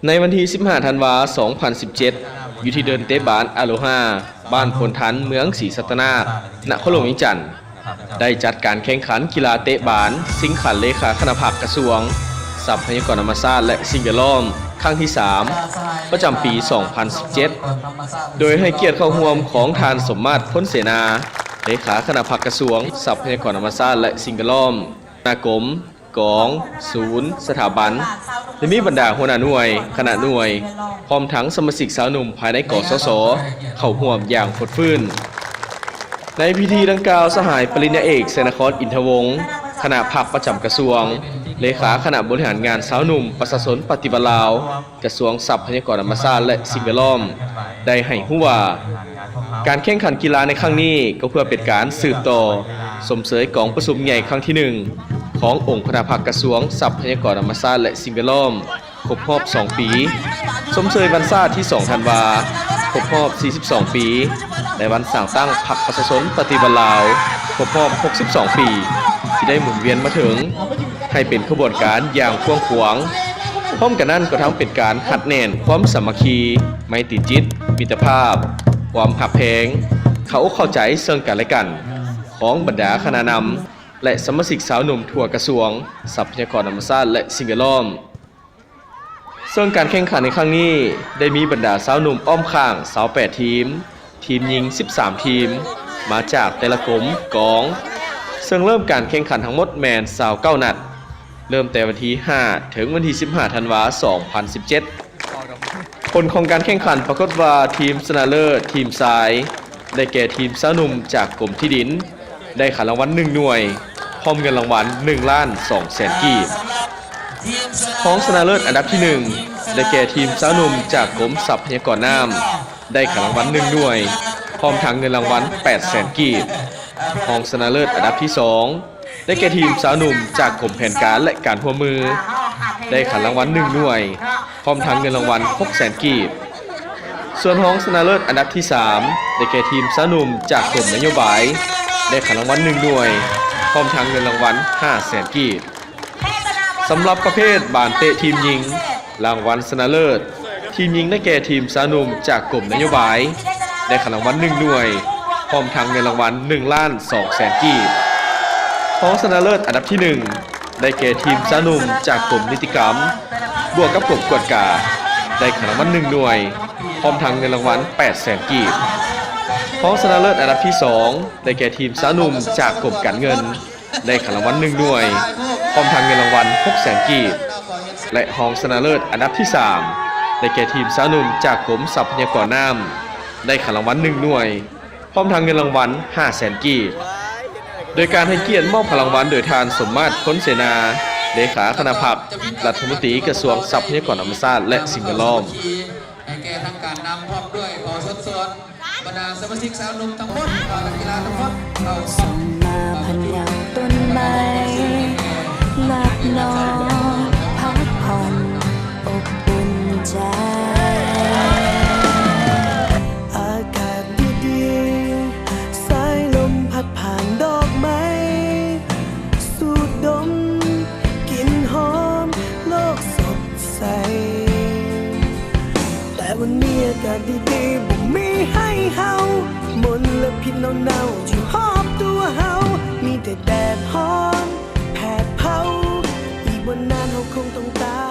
ໃນວັນທີສິບຫ້າ ທັນວາ ສອງພັນສິບເຈັດ ຢູ່ທີ່ເດີ່ນເຕະບານອາໂລຮາ ບ້ານໂພນທັນ ເມືອງສີສັດຕະນາກ ນະຄອນຫຼວງວຽງຈັນ ໄດ້ຈັດການແຂ່ງຂັນກິລາເຕະບານ ຊິງຂັນເລຂາຄະນະພັກກະຊວງຊັບພະຍາກອນທຳມະຊາດ ແລະ ສິ່ງແວດລ້ອມ ຄັ້ງທີສາມ ປະຈຳປີສອງພັນສິບເຈັດ ໂດຍໃຫ້ກຽດເຂົ້າຮ່ວມຂອງທ່ານ ສົມມາດ ພົນເສນາ ເລຂາຄະນະພັກກະຊວງຊັບພະຍາກອນທຳມະຊາດ ແລະ ສິ່ງແວດລ້ອມ, ນາກົມ, ກອງ, ສູນ, ສະຖາບັນ ແລະ ມີບັນດາຫົວໜ້າໜ່ວຍ, ຄະນະໜ່ວຍ ພ້ອມທັງສະມາຊິກຊາວໜຸ່ມພາຍໃນ ກສສ ເຂົ້າຮ່ວມຢ່າງຟົດຟື້ນ. ໃນພິທີດັ່ງກ່າວ, ສະຫາຍປະລິນຍາເອກ ໄຊນະຄອນ ອິນທະວົງ ຄະນະພັກປະຈຳກະຊວງ, ເລຂາຄະນະບໍລິຫານງານຊາວໜຸ່ມປະຊາຊົນປະຕິວັດລາວ, ກະຊວງຊັບພະຍາກອນທຳມະຊາດ ແລະ ສິ່ງແວດລ້ອມ ໄດ້ໃຫ້ຮູ້ວ່າ ການແຂ່ງຂັນກິລາໃນຄັ້ງນີ້ ກໍເພື່ອເປັນການສືບຕໍ່ຊົມເຊີຍກອງປະຊຸມໃຫຍ່ຄັ້ງທີໜຶ່ງ ຂອງອົງຄະນະພັກກະຊວງຊັບພະຍາກອນທຳມະຊາດ ແລະ ສິ່ງແວດລ້ອມ ຄົບຮອບສອງປີ, ຊົມເຊີຍວັນຊາດທີສອງ ທັນວາ ຄົບຮອບສີ່ສິບສອງປີ ແລະ ວັນສ້າງຕັ້ງພັກປະຊາຊົນປະຕິວັດລາວ ຄົບຮອບຫົກສິບສອງປີ ທີ່ໄດ້ໝູນວຽນມາເຖິງ ໃຫ້ເປັນຂະບວນການຢ່າງກວ້າງຂວາງ. ພ້ອມກັນນັ້ນກໍທັງເປັນການຮັດແໜ້ນຄວາມສາມັກຄີ, ໄມຕີຈິດ, ມິດຕະພາບ, ຄວາມຮັກແພງ, ເຂົ້າອົກເຂົ້າໃຈເຊິ່ງກັນແລະກັນ ຂອງບັນດາຄະນະນຳ ແລະ ສະມາຊິກຊາວໜຸ່ມທົ່ວກະຊວງຊັບພະຍາກອນທຳມະຊາດ ແລະ ສິ່ງແວດລ້ອມ. ເຊິ່ງການແຂ່ງຂັນໃນຄັ້ງນີ້ ໄດ້ມີບັນດາຊາວໜຸ່ມອ້ອມຂ້າງຊາວແປດທີມ, ທີມຍິງສິບສາມທີມ ມາຈາກແຕ່ລະກົມ, ກອງ, ເຊິ່ງເລີ່ມການແຂ່ງຂັນທັງໝົດແມ່ນຊາວເກົ້ານັດ, ເລີ່ມແຕ່ວັນທີຫ້າ ເຖິງວັນທີສິບຫ້າ ທັນວາ ສອງພັນສິບເຈັດ. ຜົນຂອງການແຂ່ງຂັນປາກົດວ່າ ທີມຊະນະເລີດ ທີມຊາຍ ໄດ້ແກ່ທີມຊາວໜຸ່ມຈາກກົມທີ່ດິນ ໄດ້ຂັນລາງວັນໜຶ່ງໜ່ວຍ ພ້ອມເງິນລາງວັນໜຶ່ງລ້ານສອງແສນກີບ. ຮອງຊະນະເລີດອັນດັບທີໜຶ່ງ ໄດ້ແກ່ທີມຊາວໜຸ່ມຈາກກົມຊັບພະຍາກອນນ້ຳ ໄດ້ຂັນລາງວັນໜຶ່ງໜ່ວຍ ພ້ອມທັງເງິນລາງວັນແປດແສນກີບ. ຮອງຊະນະເລີດອັນດັບທີສອງ ໄດ້ແກ່ທີມຊາວໜຸ່ມຈາກກົມແຜນການ ແລະ ການຮ່ວມມື ໄດ້ຂັນລາງວັນໜຶ່ງໜ່ວຍ ພ້ອມທັງເງິນລາງວັນຫົກແສນກີບ. ສ່ວນຮອງຊະນະເລີດອັນດັບທີສາມ ໄດ້ແກ່ທີມຊາວໜຸ່ມຈາກກົມນະໂຍບາຍ ໄດ້ຂັນລາງວັນໜຶ່ງໜ່ວຍ ພ້ອມທັງເງິນລາງວັນຫ້າແສນກີບ. ສຳລັບປະເພດບານເຕະທີມຍິງ ລາງວັນຊະນະເລີດ ທີມຍິງໄດ້ແກ່ທີມຊາວໜຸ່ມຈາກກົມນະໂຍບາຍ ໄດ້ຂັນລາງວັນໜຶ່ງໜ່ວຍ ພ້ອມທັງເງິນລາງວັນໜຶ່ງລ້ານສອງແສນກີບ. ຮອງຊະນະເລີດອັນດັບທີໜຶ່ງ ໄດ້ແກ່ທີມຊາວໜຸ່ມຈາກກົມນິຕິກຳ ບວກກັບກົມກວດກາ ໄດ້ຂັນລາງວັນໜຶ່ງໜ່ວຍ ພ້ອມທັງເງິນລາງວັນແປດແສນກີບ. ຮອງຊະນະເລີດອັນດັບທີສອງ ໄດ້ແກ່ທີມຊາວໜຸ່ມຈາກກົມການເງິນ ໄດ້ຂັນລາງວັນໜຶ່ງໜ່ວຍ ພ້ອມທັງເງິນລາງວັນຫົກແສນກີບ ແລະ ຮອງຊະນະເລີດອັນດັບທີສາມ ໄດ້ແກ່ທີມຊາວໜຸ່ມຈາກກົມຊັບພະຍາກອນນ້ຳ ໄດ້ຂັນລາງວັນໜຶ່ງໜ່ວຍ ພ້ອມທັງເງິນລາງວັນຫ້າແສນກີບ. ໂດຍການໃຫ້ກຽດມອບຂອງລາງວັນໂດຍທ່ານ ສົມມາດ ພົນເສນາ ເລຂາຄະນະພັກ ລັດຖະມົນຕີກະຊວງຊັບພະຍາກອນທຳມະຊາດ ແລະ ສິ່ງແວດລ້ອມ. ໃຫ້ແກ່ທາງການນຳພ້ອມດ້ວຍຂໍເຊີນຊວນບັນດາສະມາຊິກຊາວໜຸ່ມທັງໝົດ ແລະ ນັກກິລາທັງໝົດເຂົ້າ ສ່ອງມາພັນເຍົາຕົ້ນໄມ້ ຫຼັບນອນພັກຜ່ອນອົບອຸ່ນໃຈ. ອາກາດດີໆ ສາຍລົມພັດຜ່ານດອກໄມ້ ສູດດົມກິ່ນຫອມໂລກສົດໃສ. ແຕ່ວັນນີ້ອາກາດດີໆ ບໍ່ມີໃຫ້ເຮົາ ມົນລະພິດເນົ່າໆ ຢູ່ຮອບຕົວເຮົາ ມີແຕ່ແດດຮ້ອນແຜດເຜົາ ອີກບໍ່ນານເຮົາຄົງຕ້ອງຕາຍ.